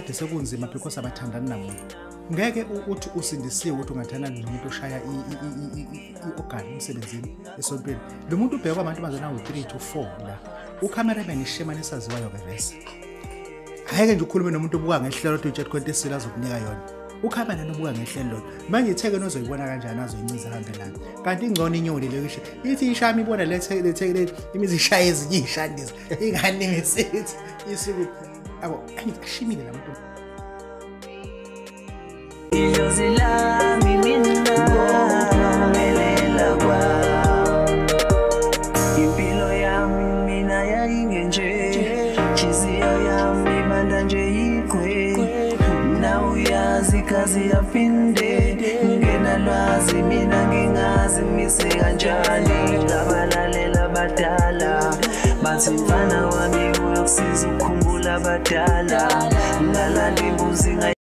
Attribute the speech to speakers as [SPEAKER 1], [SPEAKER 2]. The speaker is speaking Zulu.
[SPEAKER 1] Sekunzima because abathandani namuntu. Ngeke uthi usindisiwe ukuthi ungathandani nomuntu oshaya i-organ emsebenzini esontweni. Lo muntu ubhekwa abantu abazana u3 to 4 la. Ucameraman ishemane esaziwayo ke vese. Ayeke nje ukhulume nomuntu obuka ngehlelo ukuthi utshela khonto esila azokunika yona. Ucameraman obuka ngehlelo lona. Manje itheke nozoyibona kanjani azoyinciza hambe lana. Kanti ingcono inyoni leyo isho. Ithi ishami ibona lethe lethe imizi ishaya ezinye ishandisa. Ingane ngesithi isuku abo ashimile labantu.
[SPEAKER 2] Idlozi lami mina ngokuphumelela kwami, impilo yami mina yayingenje, inhliziyo yami ibanda nje yiqwe, nawe uyazi kazi yaphinde ngingenalwazi mina ngingazi mise kanjani. Ngabalalela abadala bathi mfana wami uyokusiza ukukhumbula abadala, ngalala imbuzi.